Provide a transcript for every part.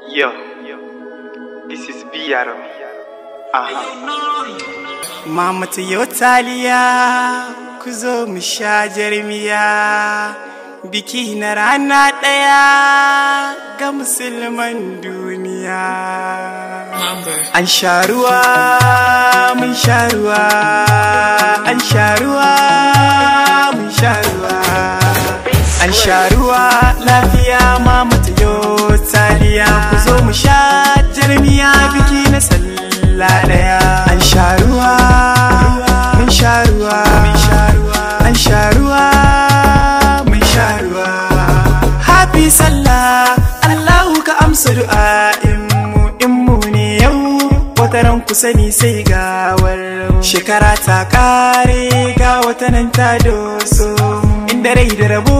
Yo, this is BR. Aha. Mama ta yau taliya, ku zo mu sha jarmiya. Biki na rana ɗaya ga musulman duniya. An sha ruwa, mun sha ruwa, an sha ruwa, mun sha ruwa. An sha ruwa lafiya, mama ta yau taliya, ku zo mu sha jarmiya, biki na sallah ɗaya. An sha ruwa, mun sha ruwa, an sha ruwa, mun sha ruwa. Happy Sallah, Allahu ka amsa du'a'in mu, in mu ne yau wataran ku sani sai gawar shekara ta kare, ga watanan ta doso, inda rai da rabo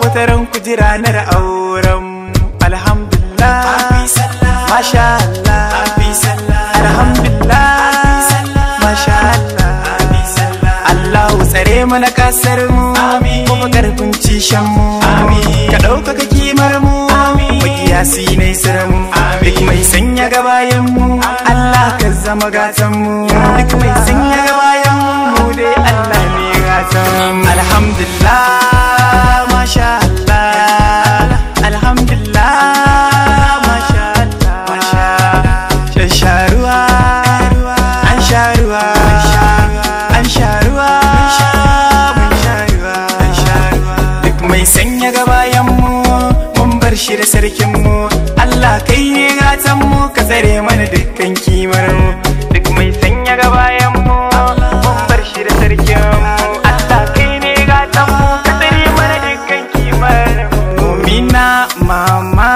wataran ku ji ranar auren. Alhamdulillah, masha Allah, alhamdulillah, masha Allah. Allahu tsare mana kasar mu, kuma karfin cishen mu, ka ɗaukaka kimar mu, makiyasi ne mu, duk mai sanya gabayan mu, Allah ka zama gatan mu, duk mai sanya gabayan mu, mu dai Allah ne gatan mu. Alhamdulillah, masha Allah, alhamdulillah, masha Allah. Sha ruwa, an sha ruwa, an sha ruwa, mun sha ruwa. Duk mai sanya gabayan mu, mun bar shi da sarkin mu, Allah kai ne gatan mu, ka tsare mana dukkan kimar mu. Duk mai sanya gabayan mu, mun bar shi da sarkin mu, Allah kai ne gatan mu, ka tsare mana dukkan kimar mu. Mumina mama,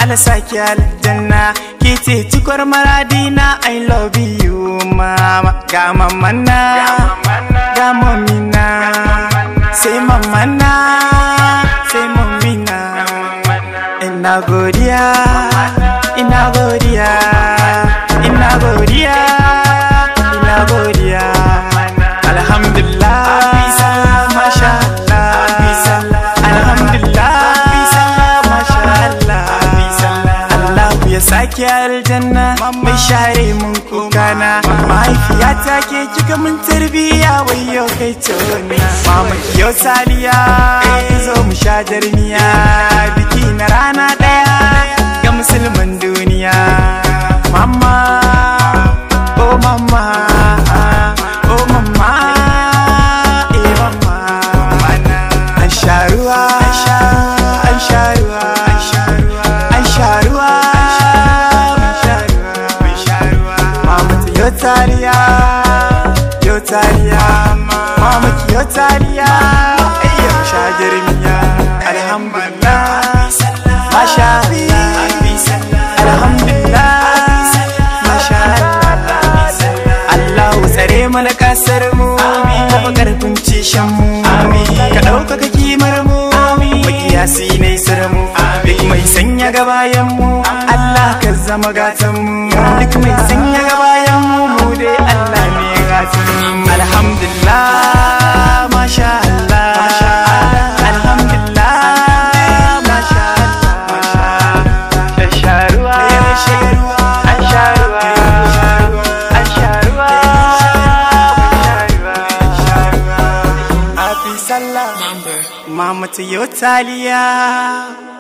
Allah saki aljanna, ke ce cikwar maradina, I love you mama. Ga mamana, ga momina, sai mamana, sai momina. Ina godiya, ina godiya, ina godiya, ina godiya. Alhamdulillah, masha Allah, alhamdulillah, masha Allah. Allah ya saki aljanna, mai share mun kukana, mahaifiyata ke kika mun tarbiya, wayo kai tona. Mama kiyo taliya, ku zo mu sha jarmiya, biki na rana daya ga musulman duniya. Mama, oh mama, oh mama, eh mama. An sha ruwa, an sha ruwa, an sha ruwa, mun sha ruwa. Mama ta yo taliya, yo taliya, mama ki yo taliya, ayya mu sha jarmiya. Alhamdulillah, masha Allah, alhamdulillah, masha Allah. Allahu tsare mana kasar mu, kuma karfin cishen mu, ka ɗaukaka kimar mu, makiyasi ne mu, duk mai sanya gabayan mu, Allah ka zama gatan mu, duk mai sanya gabayan mu, mu dai Allah ne gatan mu. Alhamdulillah, masha Allah, alhamdulillah, masha Allah. Sha ruwa, an sha ruwa, an sha ruwa, mun sha ruwa. Happy Sallah. Mama ta yau taliya,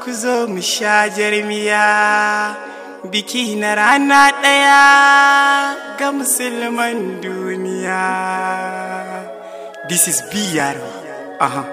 ku zo mu sha jarmiya, biki na rana ɗaya ga musulman duniya. This is BR. Aha.